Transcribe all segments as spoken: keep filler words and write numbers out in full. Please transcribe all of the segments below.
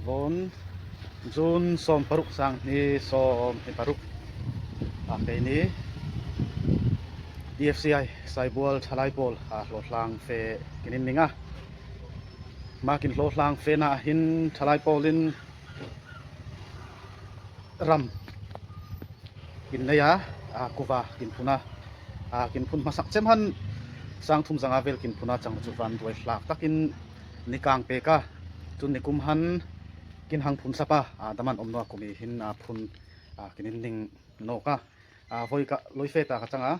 Von June som paruk sang ni som ni paruk. A, keini T F C I Saibual Thalai Pawl a lhohlang fe kinin ning a. Ma kin lhohlang fe na hin Thalai Pawl in ram kin nei a, a, kuva kin phun a, a, kin phun masak chem han sang thum zanga vel kin phun a chang chu van duai hlak takin ni kang pek a, chun ni kum han kin hang phun sap a, a, daman om noa kumi hin, a, phun, a, kinin ning nok a, a, voi ka loi fe ta ka chang a,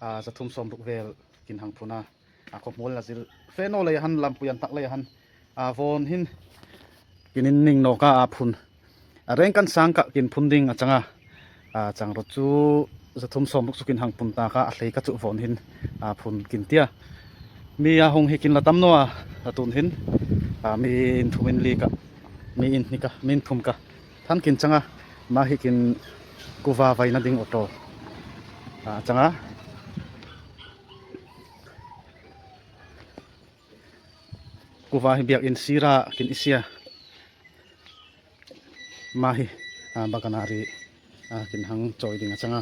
a, za thum som ruk vel kin hang phun a, a, khomol na zil fe no lei han lampui an tak lei han, a, von hin kinin ning nok a, a, phun. A, reng kan sang ka kin phun ding a chang a. A, chang ro chu za thum som ruk chu kin hang phun ta ka a hlei ka chu von hin, a, phun kin tia. Mi a hung hi kin la tam no a, a tun hin, a, mi in thum in li ka, mi in ni ka, mi in thum ka. Than kin chang a, ma hi kin kuva vai na ding auto. A, chang a. Kuva hi biak in sira kin isia. Ma hi, a, bagan a ri, a, kin hang choi ding a chang a.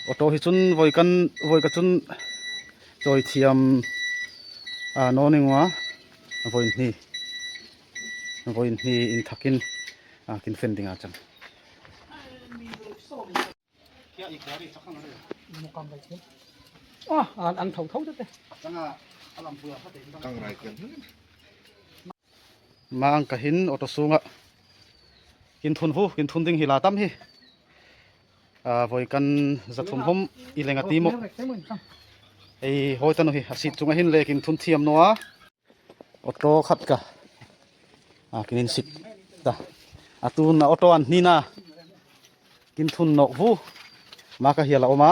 Auto hi chun voi kan, voi ka chun choi thiam, a, no ning ua, voi ni, voi ni in thakin, a, kin fen ding a chang. Ah, an, an thau thau te. Kang rai ken. Ma ang ka hin auto sunga kin thun hu, kin thun ding hi la tam hi. A, voi kan za thum hom i lenga ti mo. Ei, hoi tanu hi, a sit chunga hin le kin thun thiam no a. Auto khat ka, a, kin in sip ta. A tun a auto an ni na. Kin thun nok vu. Ma ka hia la oma.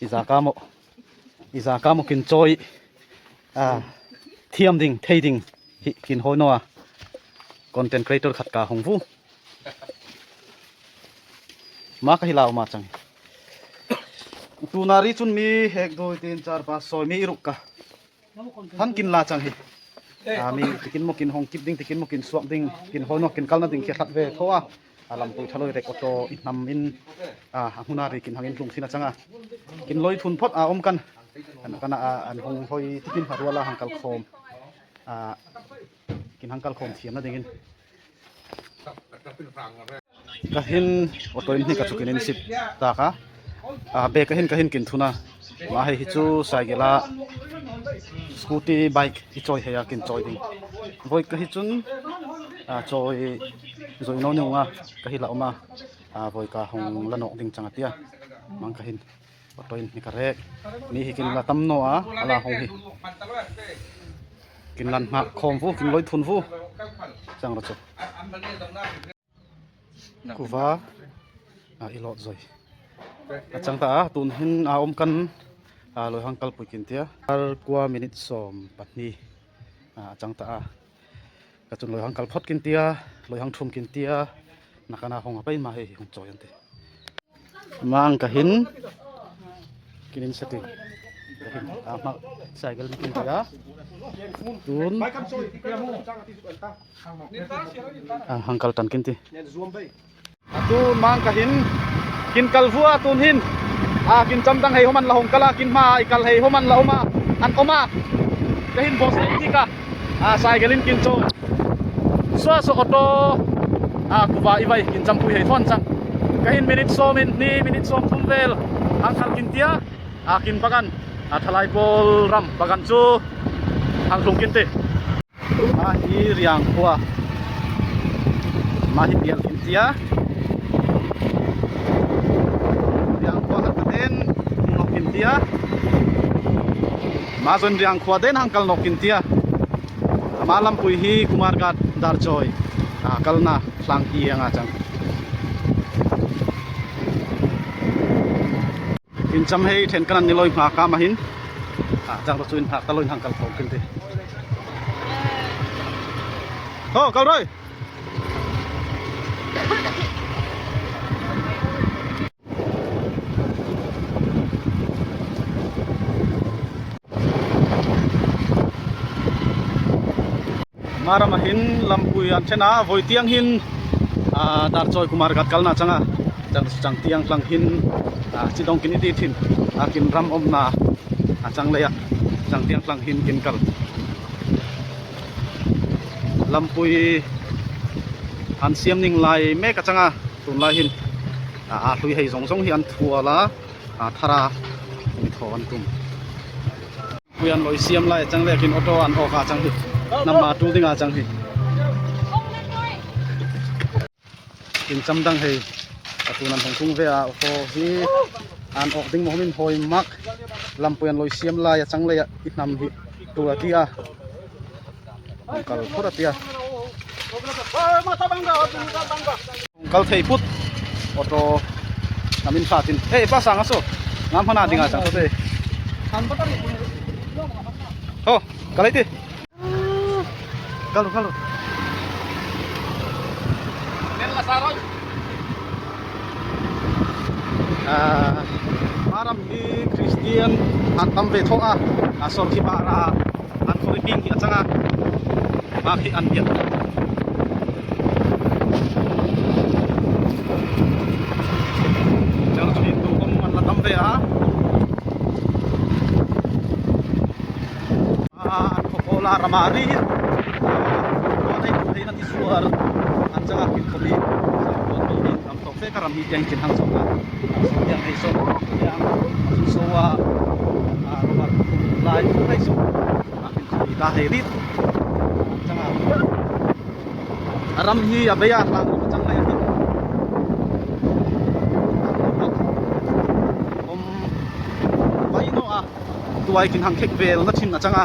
I za ka mo. I za ka mo kin choi. A, thiam ding, thei ding. Hi kin hoi no a. Content creator khat ka hong vu. Ma ka hi la oma chang. Tuna ri chun mi hek doi tin char pa soi mi i ruk ka. Han kin la chang hi. A, mi tikin mo kin hong kip ding, tikin mo kin suak ding, kin hoi no, kin kal na ding kia that ve tho a. A, lampui thaloi rek auto i nam in, a, a huna ri kin hang in lung thina chang a. Kin loi thun phot a om kan. Kan, kan a, an hong hoi tikin ha ruala hang kal khom. A, kin hang kal khom thiam na ding in. Ka hin auto in hi ka chu kin in sip ta ka. A, be ka hin ka hin kin thuna. Ma hei hi chu cycle a scooty bike hi choi hei a kin choi ding. Voi ka hi chun, a, choi zoi no ni nga ka hi la oma. A, voi ka hong la nok ding chang a tia. Mang ka hin. Auto in hi ka rek. Mi hi kin la tam no a, ala hong hi. Kin lan hna khom vu, kin loi thun vu. Chang ro chu. Kuva. A, i lot zoi. A chang ta a, tun hin a om kan, a, loi hang kal pui kin tia. Ar kua minute som pahni. A, chang ta a. Ka chun loi hang kal phot kin tia, loi hang thum kin tia, na kana hong a pai ma hei hong choi an te. Mang ka hin, kin in setting. Ka hin, a, ma, cycle kin tia. Tun. A, hang kal tan kin ti. Atun mang ka hin, kin kal vua tun hin. A, kin cham dang hei homan la hong kala, kin ma i kal hei homan la oma, an oma. Ka hin boss lei ti ka. A, cycle in kin cho. Sua so auto. A, kuva i vai, kin cham pui hei thon chang. Ka hin minute som in, ni minute som thum vel. Hang kal kin tia. A, kin bagan. A, Thalai Pawl ram bagan chu. Hang lhung kin te. Ma hi Riang khua. Ma hi pial kin tia. Riang khua khat ka den nok kin tia. Ma zon Riang khua den hang kal nok kin tia. Ama lampui hi Kumar Ghat dar choi. A kalna hlang hi anga chang. Kin cham hei then kan an ni loi hma ka ma hin. A, chang ro chu in hak ta loi hang kal phong kin te. Ho, kal roi. Maram a hin lampui an thena, voi tiang hin, a, Darchoi Kumar Gat kalna changa, chang, chang tiang lang hin, a, chidong kin iti thin, a, kin ram omna, a, chang leia, chang tiang lang hin kin kal. Lampui an siam ning lai mek a changa, tun lai hin, a, a hlui hei zong zong hi an thual a, a, thara mi tho an tum. Puian loi siam lai chang le kin auto an off a chang hi. Nama tu ding a chang hi. Kin cham dang hei. A tu nan hong tung ve a auto hi. An off ding mo min hoi mak. Lam puian loi siam lai a chang le a i nam hi. Tu a ti a. Kal phot a ti a. Kal thei put. Auto. Namin sa tin. Eh, pa sang aso. Ngam hana ding a sang sa te. Ho, kal ai ti. Kal, kal. Ah, Maram hi Christian an tam ve tho a. A sor ki para. An khori ping hi a changa. Bak hi an biak. Chang chu Hindu khom an la tam ve a. A, an khop ola rama ri hi. A, thei, thei na ti suar. An changa kin khom hi. An khom hi. Am tok fe ka ram hi tiang kin hang song a. Tiang hei song. Tiang. Song a. A, roma. Lai. Hei song. Ita hei rit. Changa. A ram hi a bei a lang chang lai a ti. Om bai no a. Tuai kin hang khek vel na chin a changa.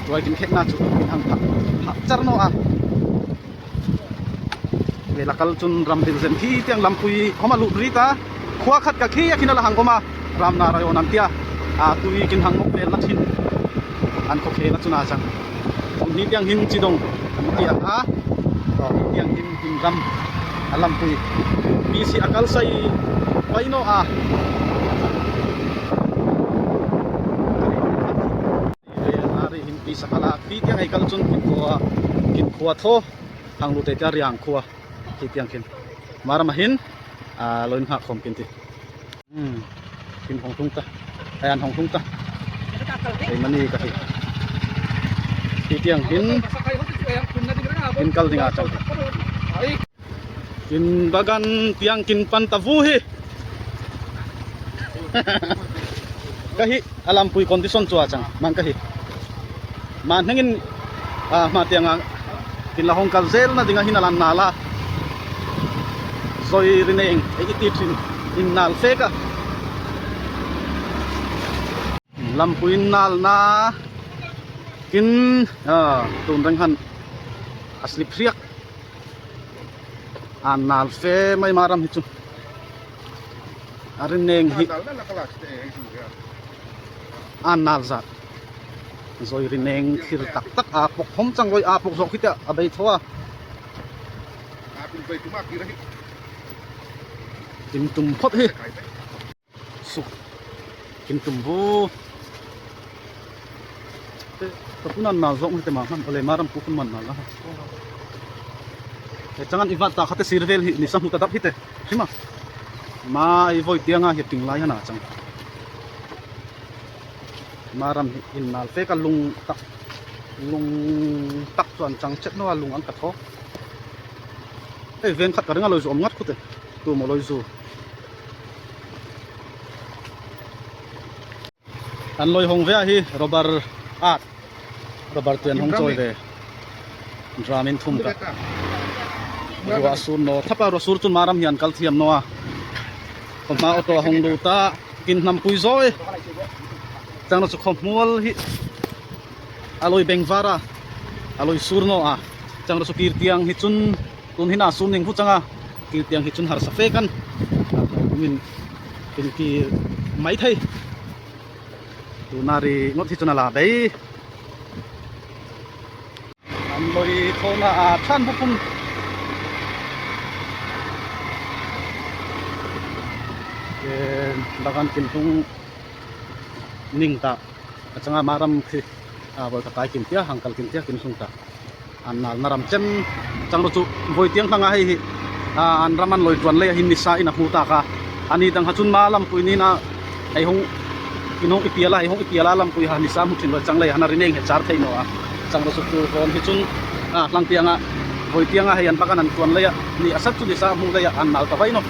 Tuai kin khek na chu kin hang phak. Phak char no a. Ve la kal chun ram bil zen khi tiang lampui homa lut ri ta. Khua khat ka khi a khin a la hang koma. Ram na rai on an tia. A tui kin hang mok vel na thin. An kho khel a chun a chang. Kum hi tiang hin chi dong. An tia a. To hi tiang hin hin ram. A lampui. Pi si a kal sai. Pai no a. Ve a ri hin pi sa kal a. Khi tiang ei kal chun kin khua. Kin khua tho. Hang lu te tia riang khua. Khi tiang khin. Maram a hin, a, loin hak khom kin ti. Hmm. Kin hong thung ta. Ai an hong thung ta. Ei mani ka hi. Khi tiang hin. Kin kal ding a chang. Kin bagan tiang kin pan ta vu hi. Ka hi. A lampui condition chu a chang, mang ka hi. Man hengin, a, ma tiang a, kin la hong kal zel na ding a hin a lan na la. Zoi ri neng, e iti thin, in nal fe ka. Lampui in nal na, kin, a, tun reng han, a slip riak. An nal fe mai Maram hi chu. A ri neng hi. An nal za. Zoi ri neng thil tak tak a pok hom chang loi a pok zok hi ta a bei tho a. Kim tum phot hi. Suk. Kin tum bu. Te, ka punan na zong te ma han, ole Maram pu kun man na la. E changan i vat ta khate sir vel hi, ni sa mu ta dap hi te. Hima. Ma i voi tiang a hi ting lai hana chang. Maram hi in nal fe ka lung tak. Lung tak chuan chang chet no a lung ang ka tho. E veng khat ka ring a loi zu om ngat khu te. Tu mo loi zu. An loi hong ve a hi rubber at, rubber tian hong chawi ve. Drum in thum ta. Rua sur no, thapa rua sur chun Maram hian kal thiam no a. Khawma auto a hong lut a, kin hnam pui zawi. Chang na chu khawmual hi a loi beng var a, a loi sur no a. Chang na chu kir tiang hi chun tun hin a sun ning hu chang a. Kir tiang hi chun harsa fe kan. Min kin kir mai thei. Tuna ri ngot hi chun a la bei. An loi thona a than bu pum. Ke bagan kin tung ning ta. A changa Maram khi a bol ta kai kin tia, hangkal kin tia, kin sung ta. An nal na ram chem chang ro chu voi tiang lhang a hei hi, a, an ram an loi tuan lei a hin nisa in a hmu ta kha. Ani dang ha chun ma lampui ni na hei hung, in hung ipial a, hei hung ipial a lampui ha nisa hmu thin loi chang lei a na ri neng he char thei no a. Chang ro chu tu hon hi chun, a, lhang tiang a, voi tiang a hei an bagan an tuan lei a, ni a sat chu nisa hmu lei a an nal ta vai no.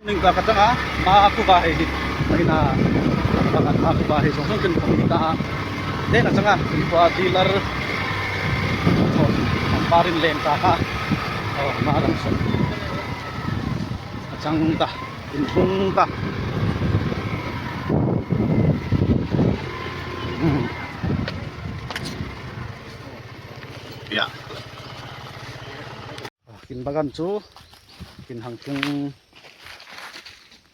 Ning ka kachang a, ma kuva hei hi. Ahin a, ma kuva hei song song kin khom ta a. Te na chang a, kin khua dealer. Chon, an parin leng ta ka. Oh, ma ram song. Achang ta, kin thung ta. Hmm. Ya. Kin bagan chu, kin hang thung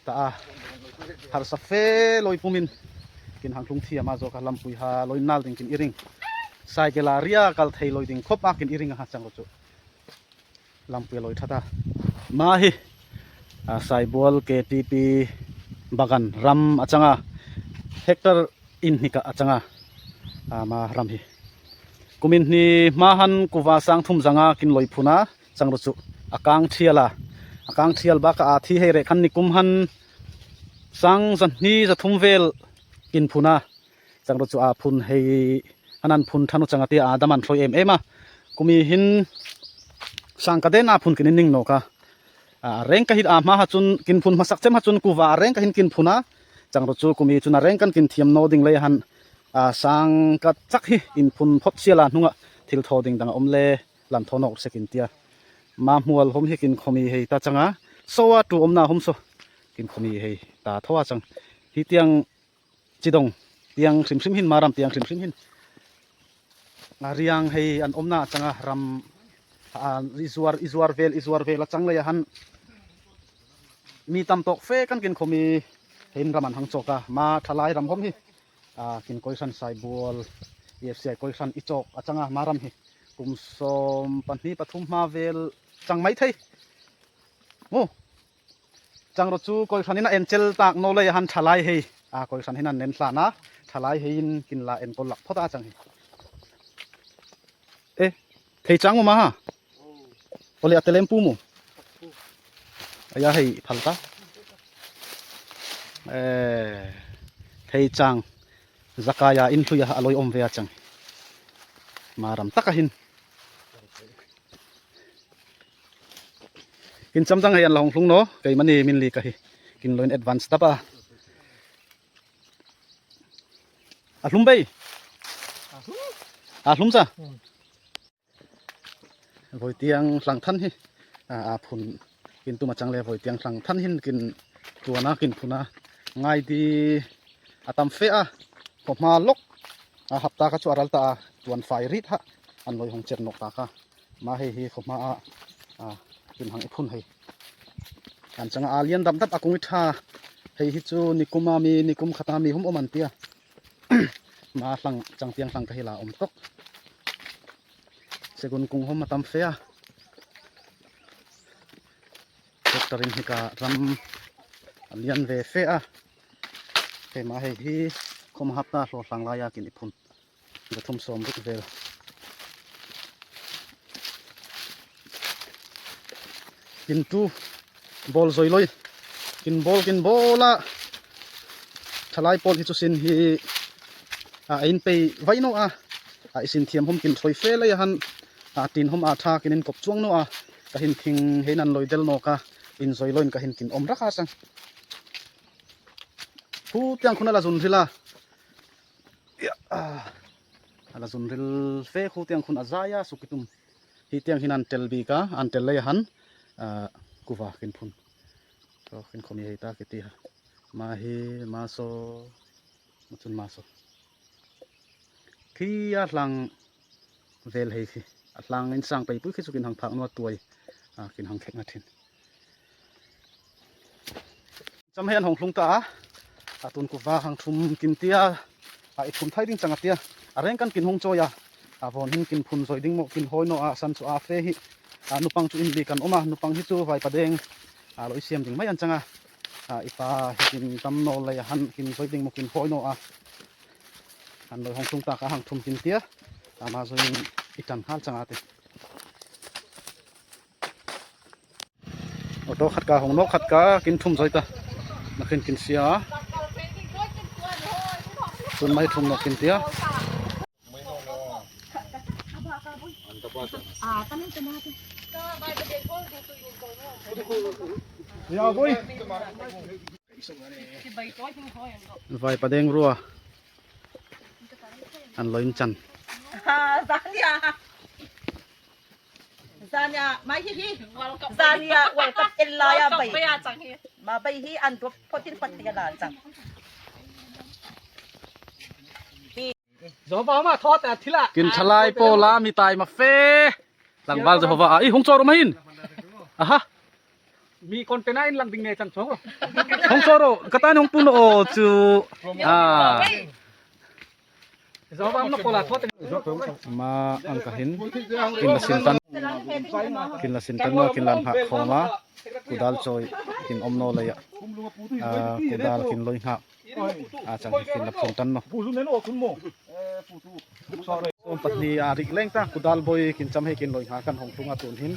ta a. Harsa fe loi pumin, kin hang thung thiam a jo ka lampui ha, loi nal ding kin iring. Cycle a ria kal thei loi ding khop a kin iring a ha chang ro chu. Lampui loi tha ta. Ma hi, a, Saibual K T P bagan ram a chang a. Hectare in hni ka a chang a, a, ma ram hi. Kumin hni ma han kuva sang thum jang a kin loi phun a, chang ro chu a kang thial a. A kang thial ba ka a thi hei re khan ni kum han sang jan hni ja thum vel kin phun a. Chang ro chu a phun hei han an phun than u chang a tia a dam an thloi em em a. Kumi hin sang ka den a phun kin ning no ka. A, reng ka hit a ma ha chun kin phun masak chem ha chun kuva a reng ka hin kin phun a. Chang ro chu kumi chun a reng kan kin thiam no ding lei han, a, sang ka chak hi in phun phot sial a hnung a thil tho ding dang a om le lan tho nok se kin tia. Ma mual hom hi kin khomi hei ta chang a. So a tu om na hom so kin khomi hei ta tho a chang. Hi tiang chidong tiang hrim hrim hin, ma ram tiang hrim hrim hin. A riang hei an om na chang a ram, a, i zuar, i zuar vel, i zuar vel a chang lei a han. Mi tam tok fe kan kin khomi hein ram an hang chok a, ma thalai ram hom hi. A, kin koi san Saibual, E F C I koi san i chok a chang a ma ram hi. Kum som pan hni pathum ma vel chang mai thei. Mu. Chang ro chu koi san in a en chel tak no lei a han thalai hei. A, koi san hin an nen hlan a. Thalai hei in kin la en kol lak phot a chang hi. E, thei chang mu ma ha. Ole a telem pu mu. Aya hei phal ta. E, thei chang. Jakaya in hlui a loi om ve a chang. Ma ram tak a hin. Kin cham dang hei an la hong hlung no, kei mani min li ka hi. Kin loin advance tap a. A hlum bei. A hlum sa. Voi tiang hlang than hi. A, a phun. Kin tuma chang le voi tiang hlang than hin kin tuana kin phuna. Ngai di a tam fe a. Ko hma lok. A hapta ka chu a ral ta a. Tuan fai rit ha. An loi hong cher nok ta ka. Ma hei hi khoma a, a, kin hang i phun hei. An changa a lian dap dap a kung i tha. Hei hi chu nikum a mi, nikum khat a mi hum om an tia. Ma hlang, chang tiang hlang ka hi la om tok. Segun kung hom a tam fe a. Tractor in hi ka ram a lian ve fe a. Keima hei hi khoma hapta hlo hlang lai a kin i phun. Ga thum som ruk vel. Kin tu bol zoi loi. Kin bol, kin bol a. Thalai pol hi chu sin hi, a, in pei vai no a. A, i sin thiam hom kin throi fe lei a han. A, tin hom a tha kin in kop chuang no a. Ka hin thing hein an loi del no ka. In zoi loi in ka hin kin om rak a chang. Hu tiang khun a la zun rila. Ia, a, a la zun ril fe khu tiang khun a zai a, sukitum. Hi tiang hin an tel bik a, an tel lei a han, a, kuva kin phun. So, kin khomi hei ta kiti ha. Ma hi, ma so, ma chun ma so. Khi a hlang vel hei khi. A hlang in sang pei pui khi chu kin hang phak nua tuai. A, kin hang khek na thin. Cham hen hong hlung ta a. A tun kuva hang thum kin tia. A i phun thai ding chang a tia. A reng kan kin hong choi a. A von hin kin phun zoi ding mo kin hoi no a san chu a fe hi. A nupang chu in bi kan om a. Nupang hi chu vai pa deng. A loi siam ding mai an chang a. A i pa hi kin tam no lei a han kin zoi ding mo kin hoi no a. An loi hung thum ta ka hang thum kin tia. Ama join i tan hal chang ate. Auto khat ka hung nok khat ka kin thum joi ta. Na kin kin sia. Tun mai thum nok kin tia. Vai Padeng rua. An loi chan. Zania. Zania, mai hi hi. Zania, World Cup el la ya bai. Ma bai hi an dop photin pat ya la chang. Jehovah ma thot a thila. Kin thalai po la mi tai ma fe. Langval Jehovah a. I hung choro ma hin. Aha. Mi container in lang ding ne chan choro. Hung choro. Katan hung pun o chu. Ah. Jehovah am na pola thot. Ma ang ka hin. Kin la sin tan. Kin la sin tan no kin lan ha khoma. Kudal choi. Kin om no la ya. Ah, kudal kin loi ha. A chang hi kin la phun tan no. Som pat ni a rik leng ta kudal boi kin cham hi kin loi ha kan hung thung a tun hin.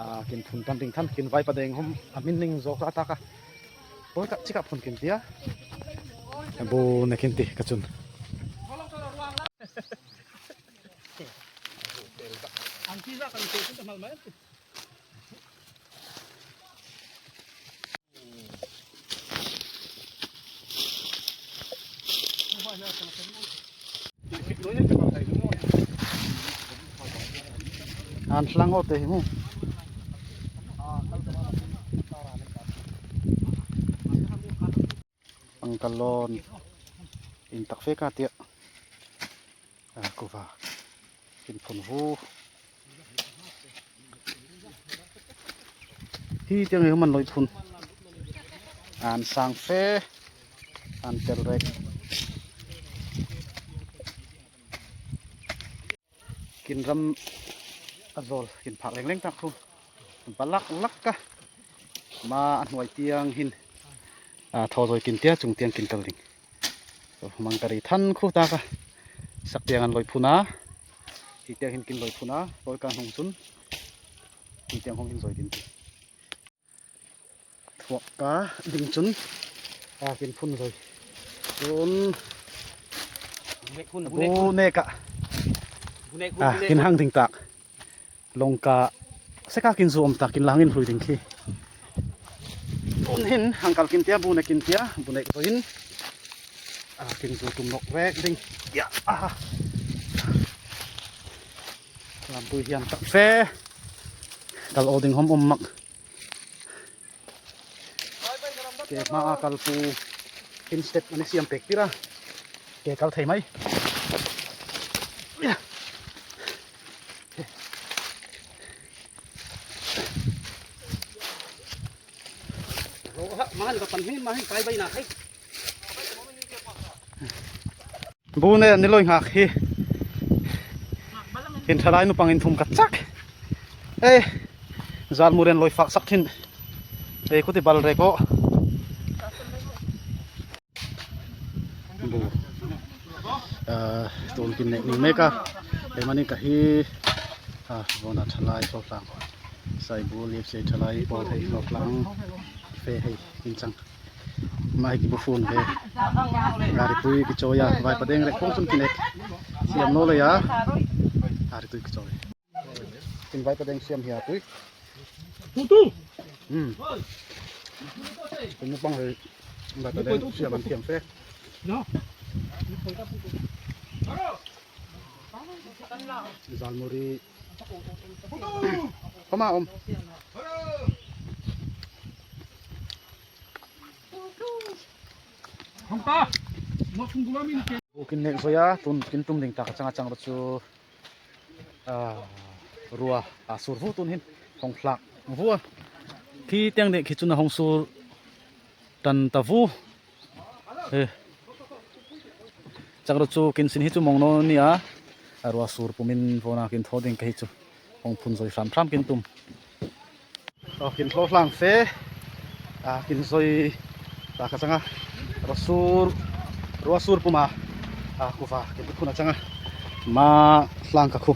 A kin phun tan ding than kin Vai Padeng hom a min ning jo ka ta ka. Boi ka chika phun kin tia. Bu ne kin ti ka chun. Ang ti za kan te kun ta mal mai. An hlang o te hi mu. Ang kalon in tak fe ka tia. A, kuva. Kin phun hu. Hi tiang hi man loi phun. An sang fe. An tel rek. Kin ram a zol, kin phak leng leng tak khu. Balak lak ka. Ma a hnuai tiang hin. A, tho zoi kin tia chung tiang kin tel ding. Mang ka ri than khu ta ka. Sak tiang an loi phun a. Hi tiang hin kin loi phun a. Loi ka hung sun. Hi tiang hung hin zoi kin ti. Thuak ka ding chun. A kin phun zoi. Chun. Bu ne ka. A, kin hang ding tak. Longka seka kin zu om ta kin lang in hlui ding khi. Tun hin hangkal kin tia bu ne kin tia bu ne ko hin. A kin zu tum nok vek ding. Ya aha. Lampui hian tak fe. Kal o ding hom um mak. Ke ma a kal pu hin step ani siam pek tira. Ke kal thei mai. Ro ha, mahan ka pan hi, mahan kai bai na hai. Bu ne ni loi ngak hi. Hin thalai nu pang in thum ka chak. Ei, zal muren loi fak sak thin. Ei, kuti bal re ko. Bu. Ah, tun kin ne ni me ka. Ei, mani ka hi. Ah, bona thalai ko tlang. Sai bu liep sei thalai po thei ko tlang. Fe hei, in chang. Mai ki bu phun ve. Gari tui ki choya, Vai Padeng le khong chun kinek. Siam no le ya. Gari tui ki choya. Kin Vai Padeng siam hia tui. Tu tu. Hmm. Kin pang hei. Vai Padeng siam an siam fe. No. Zalmuri. Koma om. Hong ta. Mo sung gula min ke. Kin nek zoya, tun kin tum ding ta ka chang a chang ro chu. Ah, rua, a sur vu tun hin, hong hlak vu a. Khi tiang deh khi chun a hong sur tan ta vu. He. Chak ro chu kin sin hi chu mong no ni a. A rua sur pumin vona kin tho ding ka hi chu. Hong phun zoi hram hram kin tum. Aw, kin tho hlang fe. A, kin zoi ta ka changa. Rua sur, rua sur puma. A, kuva kin iphun achanga. Ma lang ka khu.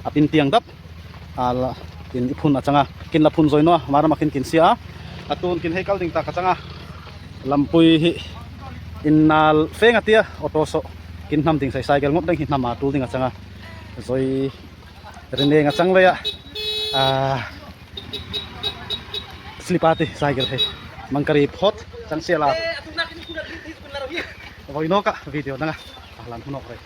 Apin tiang dap. Ala kin iphun achanga. Kin la phun joi no. Maram akin kin sia. Atun kin hei kal ding ta ka changa. Lampui hi. Innal feng atia. Auto so. Kin nam ding sai cycle ngop ding hi nam a tul ding achanga. Joi. Rineng achang le a. A. Slipati cycle hi. Mangkari phot. Chang sia la. Voi no ka video nanga. Ahlan hunok re.